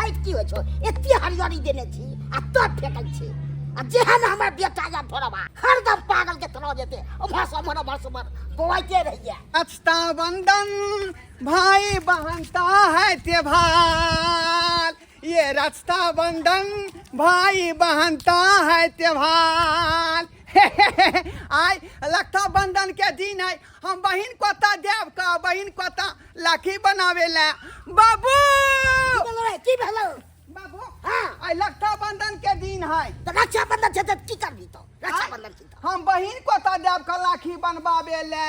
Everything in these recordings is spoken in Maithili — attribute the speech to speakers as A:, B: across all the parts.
A: फेकैत की होइ छौ एते हरियरी देने छी आ तब फेकै छी आ जेहन हमर बेटा या थोड़बा हरदम पागल के तरह जेते उम्हर से उम्हर उम्हर से उम्हर बौआइते रहैया
B: रक्षाबंधन भाई बहन का है त्योहार ये रक्षाबंधन भाई बहन का है त्योहार आइ रक्षाबंधन के दिन है हम बहिन कोता देव का बहिन कोता लाखी बनावे ला बाबू
A: की भेलो रे की भेलो
B: बाबू
A: हाँ
B: आइ रक्षाबंधन के दिन है
A: तऽ रक्षाबंधन छै तऽ की करबी तो रक्षाबंधन छै तऽ
B: हम बहिन कोता देव का लाखी बनवावे ला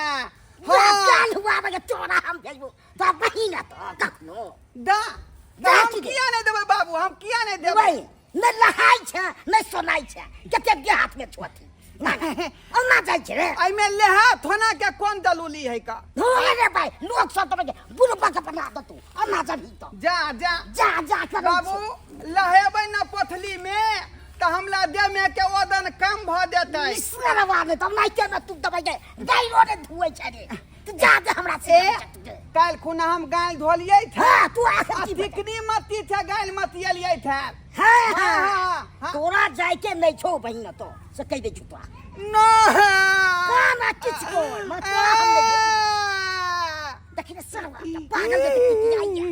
A: हाँ
B: हाँ
A: काल हुआ बगे तोरा हम भेजबो तो बहिन तो कखनो
B: दा
A: दा
B: हम
A: की दे?
B: किया नहीं देबै बाबू हम किया नहीं देबै
A: देबै नहि नहाय छै नहि सोनाय छै कते देह हाथ में छोथी ना ना जाइ छै रे
B: एहिमे लेहा थोना के कोन दलूली है का
A: धोए रे भाई लोग सब तो बुढ़बा के बना दे तू अन्ना जबही तो
B: जा जा
A: जा जा करै
B: बाबू लहेबै ना पोथली में तऽ हमरा देह में के ओदन कम भऽ जेतै
A: इसरवा ने तब नाइते में तू दबाई के गाइरो ने धुए छै रे तू जा दे हमरा से
B: ए काल्हि खुना हम गाय धोलियै थे
A: हां तू
B: आ
A: आखिर की बता?
B: चिकनी मत्ती थे गाय मतियलियै थे
A: हाँ
B: हाँ,
A: हाँ
B: हाँ, हाँ।
A: तोरा जाइके नहीं छौ बहिन तो से कहि दै छु तोरा
B: ना
A: काना किछु को मगर तोरा हम नहीं भेजबौ। देखी ने सरवा के पागल के किकियाइया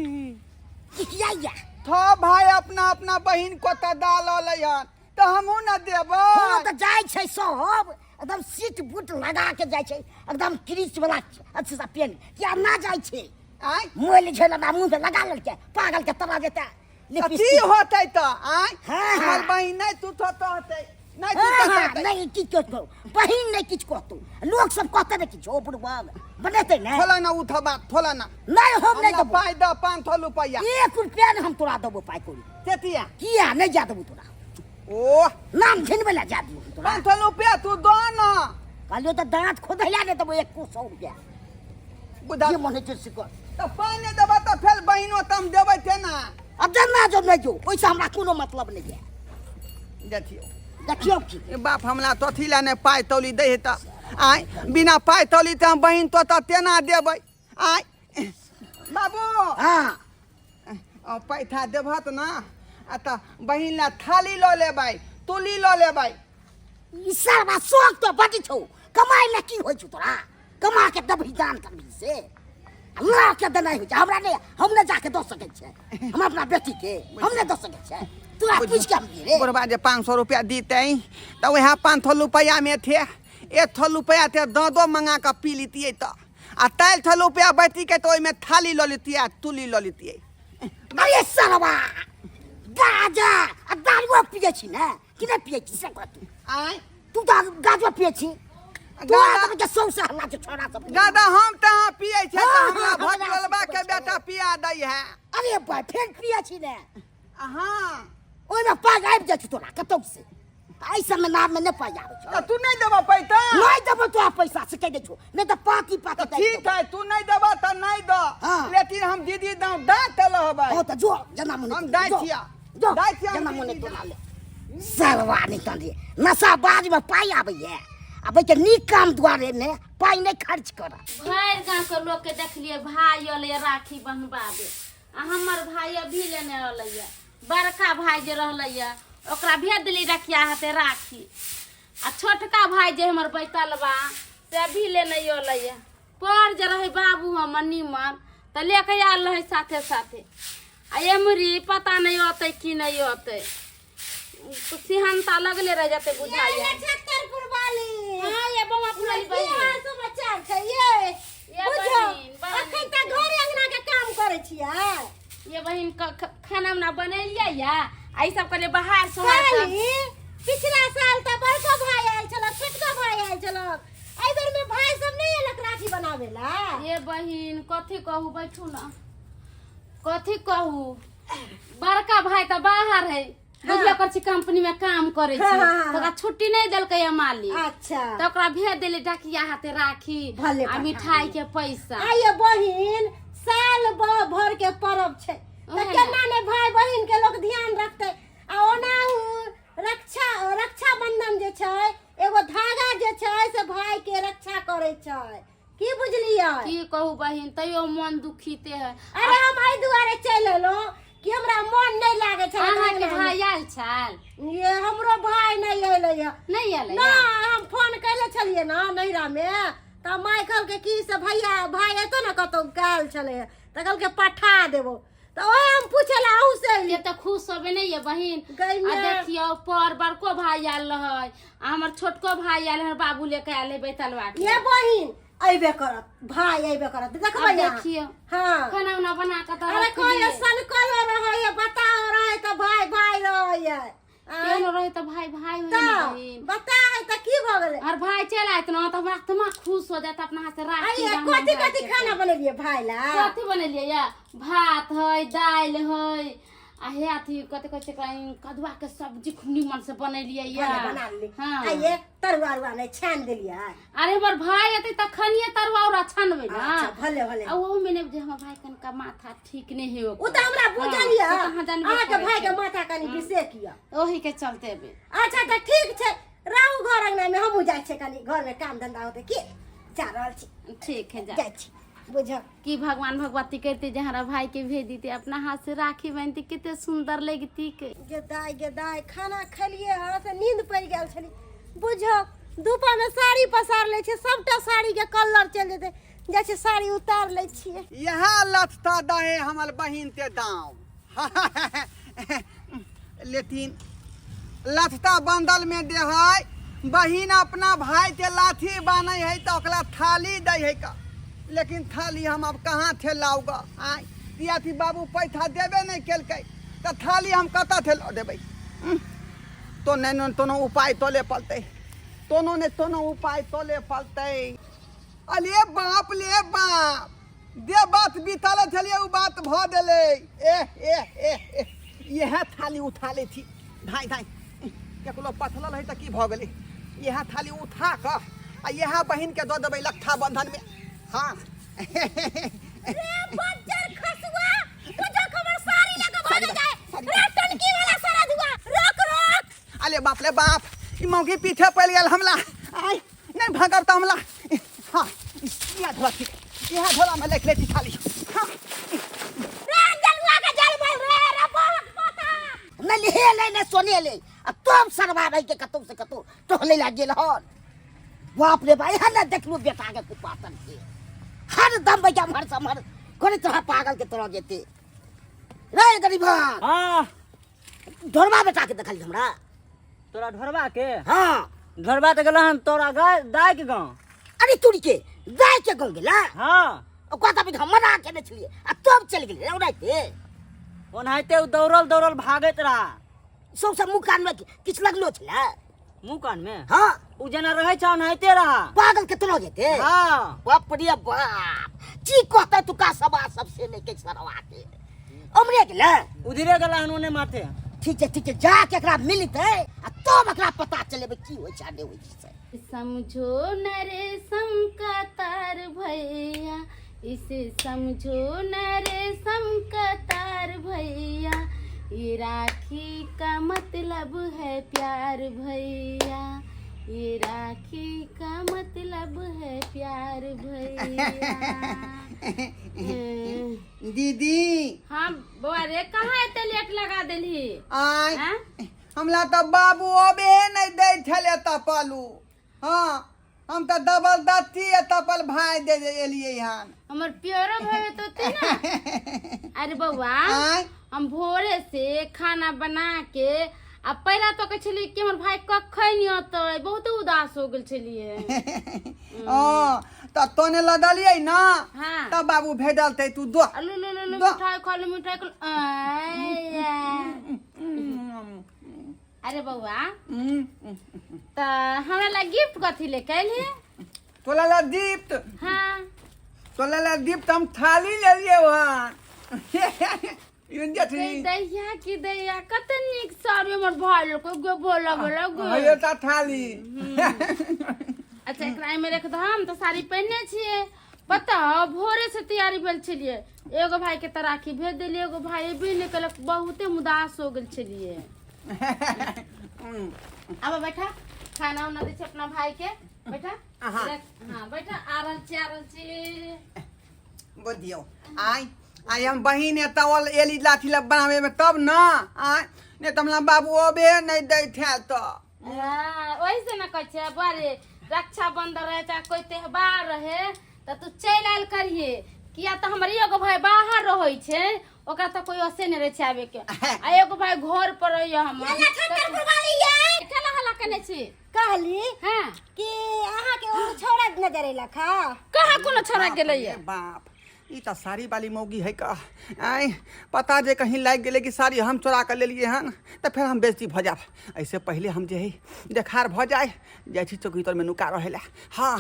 A: किकियाइया
B: थो भाई अपना अपना बहिन को तऽ दाल अलै हन तऽ हमहूँ ने देबै
A: हाँ तऽ जाइ छै सब एकदम सीट बूट लगा के जाइ छै एकदम क्रीच वाला अच्छे से पेन किया ना जाइ छै
B: आँय
A: मोबाइल छै लगा मुंह पे लगा लेलकै पागल के तरह जेतै
B: तऽ की
A: लिपस्टिक
B: होतै तऽ आँय
A: हाँ, हाँ।
B: हमर बहिन नहि तू तो होतै नहि तू
A: हाँ,
B: तो
A: हाँ,
B: होतै
A: नहीं की कहतौ बहिन नहीं किछु कहतौ लोक सब कहतै ने किछु ओ बुढ़बा बनेतै ने
B: थोला ना उठा बात थोला ना
A: नहीं हम नहीं
B: हमरा
A: देबो
B: पाइ दऽ 500 रुपैआ
A: एक रुपया ने हम तोरा देबो पाइ कौड़ी
B: तेतिया
A: किया नहीं जा देबो तोरा
B: ओ
A: नाम घिनबै ला जा दियो तोरा
B: 500 रुपया तू दऽ ना
A: कहलियो तऽ दाँत खोदैला नहि देबो एको सौ रुपया
B: बुझा
A: जे मन होइ छै से कर
B: तऽ पाइ नहि देबऽ तऽ फेर बहिनो तऽ हम देबै तेना
A: अब जेना जो नहि जो ओहिसँ हमरा कोनो मतलब नहि यऽ
B: देखियौ
A: देखियौ की
B: ए बाप हमरा तो अथी लए नहि पाइ तौली दै है तऽ आँय बिना पाइ तौली तऽ हम बहिन तो तऽ तेना देबै आँय बाबू
A: हाँ
B: पैसा देबहत ना आ तऽ बहिन लए थाली लऽ लेबै तुली लऽ लेबै
A: ई सरवा शौक तो बड छौ कमाइ लए की होइ छौ तोरा कमा के देबही दान करबही से आ लऽ के देनाइ होइ छै हमरा नहि हम नहि जाके दऽ सकै छियै हम अपना बेटी के हम नहि दऽ सकै छियै तोरा पूछि के हम दियै रे
B: बुढ़बा जे 500 रुपया दितै तऽ उएह 500 रुपैआमे थे एक थो रुपैआ थे दो मंगा कऽ पी लितियै तऽ आ तालि थो रुपैआ बचि के तऽ ओहिमे थाली लऽ लितियै आ तुली लऽ लितियै
A: अरे सरवा गाजा आ दारुओ पियै छी ने कि नहि पियै छी से कह तू
B: आँय
A: तू तऽ गाजो पियै छी तोरा सबके सौंसे हल्ला छै छोड़ा सब
B: दादा हम तऽ अहाँ पियै छै तऽ
A: हाँ,
B: हमरा
A: हाँ, हमरा
B: भटलबा के
A: सिखबै छै।
B: बेटा पिया दै है
A: अरे बा फेर पियै छी ने
B: हाँ
A: ओहिमे पाग आबि जाइ छै तोरा कतौ से एहि सबमे नाममे नहि पाइ आबै
B: तऽ
A: छौ
B: तू नहि देबऽ पैसा
A: नहि देबो तोरा पैसा से कहि दै छौ नहि तऽ पाकी पाकी
B: तऽ ठीक है तू नहि देबऽ तऽ नहि दऽ
A: हाँ।
B: लेकिन हम दीदी दाम दऽ तऽ रहबै
A: हो तऽ जो जेना मोन
B: हम दाइ छियै।
A: जो
B: दाइ छियै हम
A: जेना मोन
B: दीदी
A: तोरा ले सरवा नहि तन रे नशाबाजमे पाइ आबैए आ के नीक काम दुआरे ने पाइ नहि खर्च कर
C: भरि गाँवके लोकके देखलियै भाय अयलैए राखी बन्हबाबे आ हमर भाय अभी लेने अयलैए बड़का भाय जे रहलैए ओकरा भेज देली रखिया हाथे राखी आ छोटका भाय जे हमर बैतलबा से अभी लेने अयलैए पर जे रहै बाबू हमर निमन तऽ लेके आयल रहै साथे साथे आ एमरी पता नहि अतै कि नहि अतै सिहनता लगले रह जेतै बुझाइए
D: छत्तरपुर वाली
C: हाँ ये बौआ फुलली
D: की
C: बहिन
D: हाल समाचार छै ये
C: ये
D: बुझो
C: बहिन, बड़ा
D: अखन
C: नीक
D: तऽ
C: छै।
D: घरे अंगना के काम करै छियै
C: ये बहिन खाना उना बनेलियै या आ ई सब कहलियै बाहर सोहार सब
D: साली पिछला साल तऽ बड़को भाई आयल छलक छोटको भाई आयल छलक एहि बेर में भाई सब नहि एलक राखी बनावे ला
C: ये बहिन कथी कहू बैठू ना कथी कहू बड़का भाई तऽ बाहर है बुझलो कर छी कंपनी में काम करे छी
D: हाँ, हाँ, हाँ।
C: तऽ ओकरा छुट्टी नहीं देलकै या मालिक
D: अच्छा
C: तऽ ओकरा भेज देली डाकिया हाथे राखी
D: भले
C: आ
D: पठा
C: मिठाई के पैसा
D: आइए बहिन साल भर के पर्व छै तऽ
C: ओहे ने।
D: केना ने भाई बहिन के लोग ध्यान रखतै आ ओनाहु रक्षा रक्षाबंधन जे छै एगो धागा जे छै से भाई के रक्षा करै छै की बुझलियै
C: की कहू बहिन तैयो मन दुखीते है
D: अरे हम एहि दुआरे चलि एलहुँ कि हमरा मन नहि
C: छल
D: ये हमरो भाई नहीं अयलै है।
C: नहि एलै?
D: ना, हम फोन कैले छलियै ना नैहरा मे, तऽ माय कहलकै कि से भैया भाई एतो ने, कतौ गेल छलै, तऽ कहलकै पठा देबो, तऽ ओहे हम पूछे ला अहूँ से
C: के तऽ खुश होबे नहि ये बहिन।
D: गई
C: आ
D: में।
C: देखियौ, पर बड़को भाई आयल रहै आ हमर छोटको भाई आयल, हमर बाबू लेके आयल है बैतलवा के।
D: ये बहिन, अयबे करत भाई, अयबे करत, देखबै
C: आब
D: अहाँ।
C: देखियौ।
D: हाँ।
C: खाना उना बना के तऽ
D: अरे
C: रखलियै।
D: कोई सनकल रहै, बताओ, रहै तऽ भाई भाई रहै।
C: केहनो रहै तऽ भाई भाई होइ ने।
D: तऽ
C: बहिन,
D: बताए तऽ की भऽ गेलै?
C: और भाई चलि आयत ने तऽ हमरा आत्मा खुश हो जायत, अपना हाथ से राखी
D: अरे
C: बान्हल
D: कथी
C: जाय
D: कथी
C: छै।
D: खाना बनेलियै भाई ला?
C: कथी बनेलियै या, भात है, दालि है, आ हे अथी कथी कहै छै एकरा, ई कदुआ के सब्जी खूब निमन से बनेलियै या।
D: खाना बना लेली?
C: हाँ।
D: आ ये तरुआ उरुआ नहि छानि देलियै?
C: अरे हमर भाई एतै तखनिये तरुआ उरुआ छानबै ने।
D: अच्छा, भले भले।
C: आ ओहू में ने जे हमर भाई कनिका माथा ठीक नहि है ओकर।
D: ओ तऽ हमरा बुझल
C: हाँ,
D: यऽ।
C: ओ तऽ अहाँ जानबे
D: अहाँके
C: करै
D: भाई के
C: छियै।
D: माथा कनि विशेष यऽ।
C: ओही के चलते एबै।
D: अच्छा, तऽ ठीक छै, रहू घर अंगना मे, हमहूँ जाइ छियै, कनि घर मे काम धंधा होतै की, जा रहल छी।
C: ठीक है, जा।
D: जाइ छी, बुझल।
C: कि भगवान भगवती करते जे हमरा भाई के भेज दीते, अपना हाथ से राखी बांधती, कते सुंदर लगती के।
D: गे दाय, गे दाय, खाना खेलियै हँ से नींद पड़ि गेल छली। बुझो, धूपा मे साड़ी पसार लै छियै, सबटा साड़ी के कलर चलि जेतै। जाइ छियै, साड़ी उतार लै छियै।
B: यहाँ लथता दहे हमर बहिन ते दाम, लेकिन लथता बंदल में दे है। बहिन अपना भाई के लाठी बानै है तऽ ओकरा थाली दै है का, लेकिन थाली हम अब कहाँ थे लाऊगा? आय किया बाबू पैसा देबे नहीं केलकै, तऽ थाली हम कतऽ थे लऽ देबै? तो नहीं न कोनो उपाय तोले पड़तै, कोनो ने कोनो उपाय तोले पड़तै। अरे बाप ले बाप, जे बात बीतल छलियै ओ बात भऽ गेलै। एह एह एह एह, इएह थाली उठा लै छी। धाइ धाइ, केकरो पथलल है तऽ की भऽ गेलै? इएह थाली उठा कऽ आ इएह बहिनके दऽ देबै लट्ठा बन्धनमे। हाँ।
D: रे बज्जर खसुआ, तुझे खबर साड़ी लगा भाग जाए। रे टनकी वाला सारा दुआ, रोक रोक।
B: अरे बाप रे बाप, ई मौगी पीछे पड़ि गेल हमला। आय, नहि भागब तऽ हमला। हाँ, इएह झोला ठीक, इएह झोलामे राखि लै छी थाली। हाँ।
D: रे जलुआ के जल बोल रे, रे बहुत पता
A: नहि नहेलै, नहि सोनेलै, आ तब सरवा रहि के कतौ से कतौ टहलै ला गेल हन। बाप रे बा, एहन ने देखलू बेटा के कुपातन के, हर दम भैया मर समर करैत रह, पागल के तरह जेते रे गरीबा।
E: हाँ।
A: ढोरबा बेटा के देखल हमरा?
E: तोरा ढोरबा के?
A: हाँ।
E: ढोरबा तऽ गेल हन तोरा गाय दाय के गाँव।
A: अरे तुरी के, दाय के गाँव गेला?
E: हाँ।
A: ओकरा तऽ अभी हम मना केने छलियै आ तब चलि गेलै ओनाहिते।
E: ओनाहिते ओ दौड़ल दौड़ल भागैत रहा।
A: सौंसे मुँह कानमे किछु लगलो छलै?
E: मुँह कान में?
A: हाँ।
E: ओ जेना रहै छै ओनाहिते रहा।
A: पागल के तरह जेते?
E: हाँ।
A: बाप रे बाप, की कहते तुका सवा सबसे नहीं के सरवा के उमरे गेलै।
E: उधरे गेला हन ओने माथे।
A: ठीक छै, ठीक छै, जा के एकरा मिलतै आ तब एकरा पता चलेबै की होइ छै आ नहि होइ छै।
C: समझो न रेशम का तार भैया, इसे समझो न रेशम का तार भैया, ये राखी का मतलब है प्यार भैया, ये राखी का मतलब है प्यार भैया।
B: दीदी।
C: हाँ बौआ रे, कहाँ एते लेट लगा देलही?
B: आय?
C: आँ?
B: हमरा तऽ बाबू अबे नहि दै छलै तपलू। हाँ, हम तऽ जबरदस्ती तपल भाय दे एलियै हन।
C: हमर प्योरो भाई तो थे ना। अरे बौआ।
B: आँय?
C: हम भोरे से खाना बना के आ पहला तो कहै छलियै कि हमर भाई कखन अतै, बहुत उदास हो गेल छलियै।
B: हँ, तऽ तोने लदलियै ना?
C: हाँ।
B: तब बाबू भेटल तै, तू दो।
C: आ लू लू लू लू।
B: दो।
C: मिठाई खा लू, मिठाई खा लू। आया। अरे बौआ, तऽ हमरा ला गिफ्ट कथी लेके अयली?
B: तोला ला गिफ्ट?
C: हाँ।
B: तोला ला गिफ्ट हम थाली लेलियै वहाँ।
C: गई दैया की दैया, कते नीक साड़ी हमर भाई लोग गो बोला बोला गो।
B: हे ता थाली।
C: अच्छा, एकरा एहिमे रख दह, हम तऽ साड़ी पहिरने छियै। पता हौ, भोरे से तैयारी भेल छलियै। एगो भाई के तऽ राखी भेज देलियै, एगो भाई एबे नहि केलक, बहुते उदास हो गेल छलियै। आब बैठा, खाना उना दै छै अपना भाई के, बैठा।
B: हाँ।
C: हाँ, बैठा, आ रहल छी, आ रहल छी।
B: बोलियौ, आय आइ हम बहिन एतऽ एली लाठी लग बनाबे में तब न आय, नहीं तऽ हमरा बाबू अबे नहीं दैत है तऽ।
C: हाँ, ओहि से न कहै छै बड़े रक्षाबंधन रहे चाहे कोई त्योहार रहे तऽ तू चलि आयल करिहे, किया तऽ हमर एगो भाई बाहर रहै छै, ओकरा तऽ कोई असे नहि रहै छै आबे के, आ एगो भाई घर पर रहैया हमर। केना हल्ला केने छी?
D: कहली
C: हाँ
D: कि अहाँके ओ छौड़ा नजर अयलक हँ?
C: कहाँ कोनो छौड़ा गेलैया?
B: बाप, ई तऽ साड़ी वाली मौगी है का। आँय, पता जे कहीं लागि गेलै कि साड़ी हम चोरा कऽ लेलियै हन तऽ फेर हम बेइज्जती भऽ जायब। एहिसँ पहिले हम जे है देखार भऽ जाय, जाइ छी चौकी तरमे नुका रहै लए। हाँ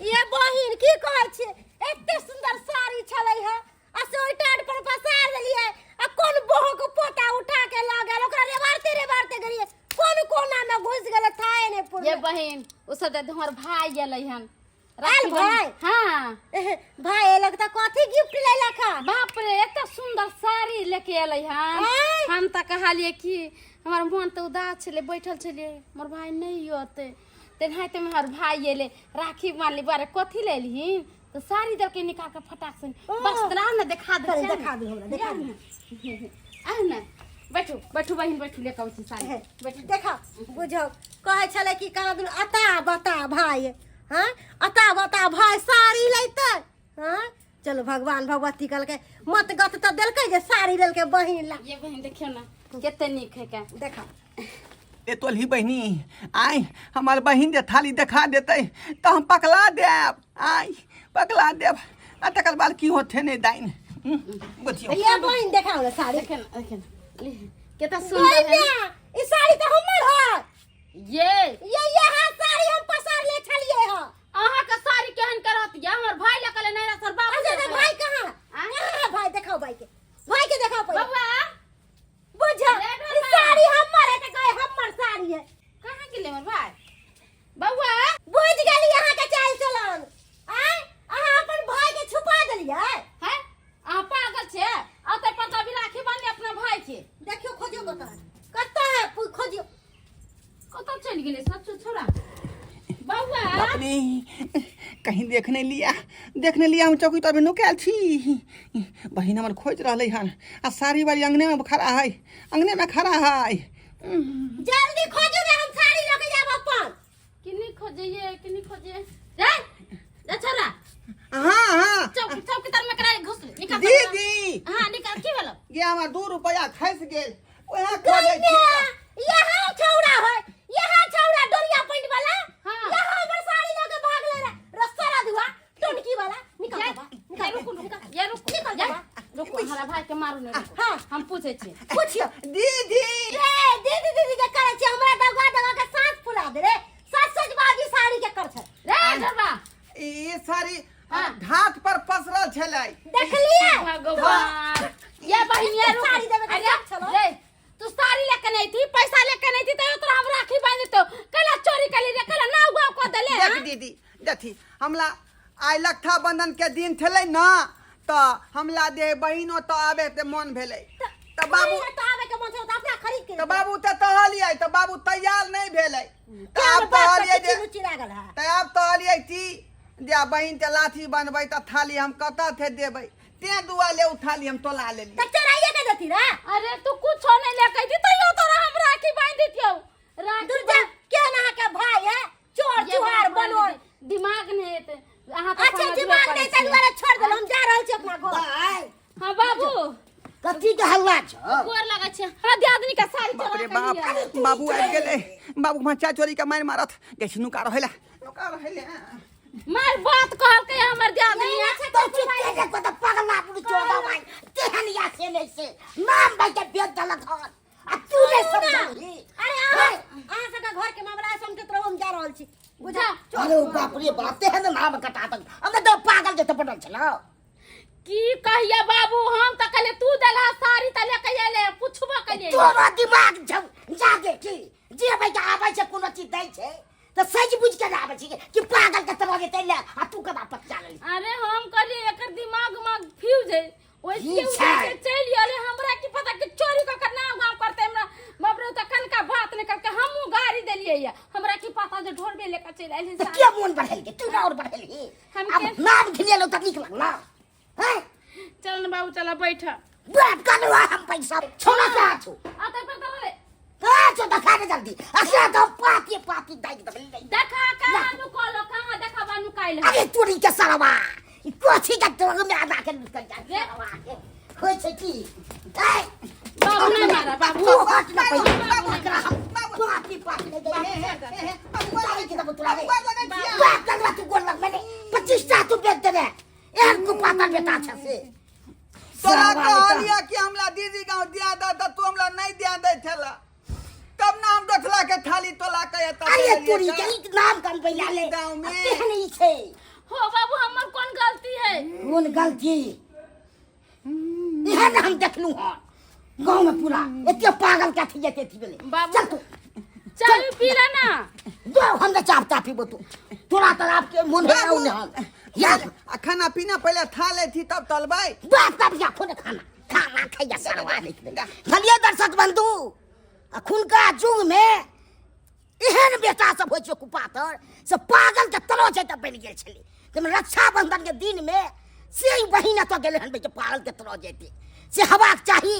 D: ये बहिन, की कहै छी, एते सुंदर साड़ी छलै है आ से ओहि टाट पर पसार देलियै आ कोन बोहो के पोता उठा के लऽ गेल। ओकरा रेबारते रेबारते गेलियै, कोन कोना में घुसि गेलै थाहे नहि पुरलै।
C: ये बहिन, ओ सब तऽ हमर भाई एलै हन।
D: आयल भाई?
C: हाँ।
D: भाई एलक तऽ कथी गिफ्ट लेलक हन?
C: बाप रे, एते सुंदर साड़ी लेके एलै हन।
D: आँय?
C: हम तऽ कहलियै कि हमर मन तऽ उदास छलै, बैठल छलियै, हमर भाई नहि अतै, तेनाहिते हमर भाई एलै, राखी बान्हली। बारे कथी लेलही? तऽ साड़ी देलकै निकाल के फटाक से। बस तोरा ने देखा दे।
D: चल, देखा दू हमरा, देखा दू।
C: आह ने, बैठू बैठू बहिन, बैठू, लेके अबै छी साड़ी, बैठू।
D: देखा, बुझौ कहै छलै कि कहाँ दुनू अता बता भाई, हाँ अता बता भाई साड़ी लैतै। हाँ चलो, भगवान भगवती कहलकै मत गत तऽ देलकै जे साड़ी लेलकै बहिन ला।
C: ये बहिन, देखियौ ने कते नीक है का।
D: देखा।
B: ए तोलही बहिनी, आय हमार बहिन जे थाली देखा देतै तऽ हम पकला देब, आय पकला देब, आ तकर बाद की होते नहि दाइन। बुझियौ।
D: ये बहिन, देखाउ ने साड़ी।
C: देखियौ ने, देखियौ ने, ली, कते सुंदर है।
D: बहिना, ई साड़ी तऽ हमर है।
C: ये
D: ये हाँ साड़ी हम पसारले छलियै हँ।
C: अहाँ के साड़ी केहन करत या हमर भाई लऽ के नहि सर बाबू।
D: अच्छा, तऽ भाई कहाँ?
C: आँय?
D: कहाँ है भाई? देखाउ भाई के, भाई के देखाउ पहिले।
C: बबुआ।
D: बुझ,
C: रे
D: ई साड़ी हमर है तऽ कहे हमर साड़ी है।
C: कहाँ गेलै हमर भाई? बबुआ।
D: बुझ गेली अहाँ के चाल चलन। आँय, अहाँ अपन भाई के छुपा देलियै?
C: हैं, अहाँ पागल छियै? अतऽ पर तऽ अभी राखी बान्हली अपना भाई के।
D: देखियौ, खोजियौ, कतऽ है, कतऽ है, खोजियौ।
C: कतऽ चलि गेलै सब छोड़ा? बौआ।
B: बाप रे, कहीं देख नहीं लिया, देख नहीं लिया। हम चौकी तर नुकायल छी, बहिन हमर खोजि रहलै हन आ साड़ी वाली अंगने में खड़ा है, अंगने में खड़ा है।
D: जल्दी खोजू ने, हम साड़ी लऽ के जायब अपन।
C: किन्नी खोजिए, किन्नी खोजिए रे रे छोरा।
B: हाँ हाँ।
C: चौक चौकी तर में करा घुस निकाल।
B: दीदी।
C: हाँ, निकाल, की भेलो?
B: गे, हमर 2 रुपया खसि गेल, ओएह खोजै छी।
D: यहाँ छौड़ा है, यहाँ छौड़ा डोरिया पैंट वाला।
C: हाँ।
D: यहाँ हमर साड़ी लऽ के भागले रे रस्सा दुआ टोनकी वाला। निकाल
C: ये
D: बाबा, निकाल।
C: रुकू
D: निकाल।
C: ये रुकू।
D: निकाल
C: ये
D: बाबा।
C: रुकू, हमरा भाई के मारू नहीं, रुकू।
D: हाँ।
C: हम पूछै छी।
D: पूछियो।
B: दीदी।
D: ए दीदी, दीदी के करै छी, हमरा दगा दगा के सांस फुला दे रे। सच सच बाजी, साड़ी के कर छै?
C: रे ढोरबा।
B: ई साड़ी
C: हाँ।
B: घाट पर पसरल छलै।
D: देखलियै?
C: भगवान, ये बहिन, ये रुक।
D: साड़ी देबे के
C: अरे
D: शौक छलो।
C: रे, तू साड़ी लेके नहीं थी, पैसा लेके नहीं थी, तैयो तोरा हम राखी बांध देतो। कैला चोरी कली रे? कैला नाव गाव कऽ देले?
B: देख
C: हाँ?
B: दीदी, देखी, हमला आइ रक्षा बंधन के दिन छलै न, तऽ हमला जे बहिन ओतऽ आबे के मन भेलै तऽ बाबू
D: बहिन तऽ आबे के मन छौ तऽ अपना खरीद के।
B: तऽ बाबू तऽ कहलियै तऽ बाबू तैयार नहि भेलै, तऽ आब
D: बाप
B: कहलियै जे
D: रुचि लागल है।
B: तऽ आब कहलियै की जे बहिन के लाठी बनबै तऽ थाली हम कतऽ थे देबै, तें दुआरे ओ थाली हम तोला लेलियै।
D: तऽ चोराइए के देती रे?
C: अरे, तू कुछो नहीं लेके थी, तैयो तोरा हम राखी बांध देतियौ। राखी
D: दुर्जा केहन अहाँ के भाई है, चोर
C: ये
D: चुहार
C: बात
D: बनोर।
C: दिमाग नहीं हेतै अहाँ तऽ।
D: अच्छा,
C: समझबे
D: दिमाग
C: करै
D: नहीं
C: छियै।
D: ताहि दुआरे छोड़ देलहुँ, हम जा रहल छी अपना घर।
A: भाई।
C: हाँ बाबू।
A: कथी के हल्ला छौ?
C: गोर लगै छै, हमरा दियादनी के साड़ी
B: बाप
C: चोरा
B: रे
C: के
B: बाप,
C: लिअ।
B: बाबू आबि गेलै, बाबू मचा चोरी के मारि मारत। जाइ छी नुका रहै लए, नुका रहै लए।
C: मार बात कहलकै हमर दियादनी।
A: तो चुप के को तो पगला पुरी चोदा भाई तेहन या से नहीं से नाम भाई के बेच देलक हन आ तू नहीं समझलही।
D: अरे, अहाँ अहाँ सबके घर के मामला है, समझैत रहू, हम जा रहल छी।
C: बुझा।
A: अरे बाप रे बाप, तेहन नाम कटा दल हम तो पागल जे पटल छलो।
C: की कहिया बाबू, हम तऽ कहलियै तू देलहा साड़ी तऽ लेके एले, पुछबो कलियै।
A: तोरा दिमाग छौ जागे की जे भाई के आबै छै कोनो चीज दै छै तऽ सच बुझ के ने आबै छै कि पागल के तरह जेतै ले आ तू कदा पच्चा लेली।
C: अरे, हम कहलियै एकर दिमाग उमाग फ्यूज है, ओइसे
A: की
C: उठि
A: छै?
C: के चलि एलै। हमरा की पता कि चोरी कऽ के नाम गाम करतै। हमरा बाप रे, तऽ कनका बात नहि करके हमहूँ गाड़ी देलियै या, हमरा की पता जे ढोरबे लेके चलि एलै।
A: तऽ के मोन बढ़ेलकै? तू ने और बढ़ेलही।
C: हम
A: आब नाम घिनेलौ तऽ नीक लगलौ हैं?
C: चल ने बाबू। बाबू चला बैठ।
A: बाप कलवा हम पैसा छोड़ा कहाँ छौ?
C: आ तै पर तले।
A: कहाँ छौ? देखा दे जल्दी। अखना तो पाती पाती दाइ दबल नहीं।
C: देखा कहाँ नुकलो, कहाँ देखा बा नुकाइल।
A: अरे तोरी के सरवा, ई कथी के तोर में आदा के निकल जा सरवा के। होइ छै की? ए
C: बाबू नहीं मारा बाबू।
A: तू हट ना पहिले। एकरा हम पाती पाती नहीं दे। बाबू के दबो तोरा रे। बाप कलवा तू गोर लग मैंने 25 टा तू बेच देबे। एहन कुपातर बेटा छै से।
B: तोरा
A: सरवा बेटा।
B: कहलिया कि हमरा दीदी गाँव दिया द त तू हमरा नहीं दिया दै छला, तब ना हम दोसरा के थाली तोला के एतऽ
A: अरे
B: देलियै
A: तोरी
B: तऽ।
A: के ई नाम कमबै ला ले।
B: गाँव में।
A: केहन ई छै?
C: हो बाबू, हमर कोन गलती है?
A: कोन गलती? इहे ने हम देखलहुँ हन गाँव में पूरा एते पागल के अथी जेते अथी भेलै।
C: बाबू।
A: चल तू।
C: चाय पी ला ना।
A: जो हम ने चाप चाप पीबो तू। तोरा तरफ के मन है
B: बाबू।
A: ने हन यार।
B: आ खाना पीना पहिले खा लै छी तब तलबै।
A: बाप तब या खुद खाना खाना खैया सरवा लिख दे। भलिए दर्शक बंधु, अखुनका युग में एहन बेटा सब होइ छै कुपातर से पागल के तलो छै तऽ बनि गेल छलै। ताहिमे रक्षाबंधन के दिन में से ई बहिन एतऽ गेलै हन बेटा पागल के तलो जेतै से हवाक चाही।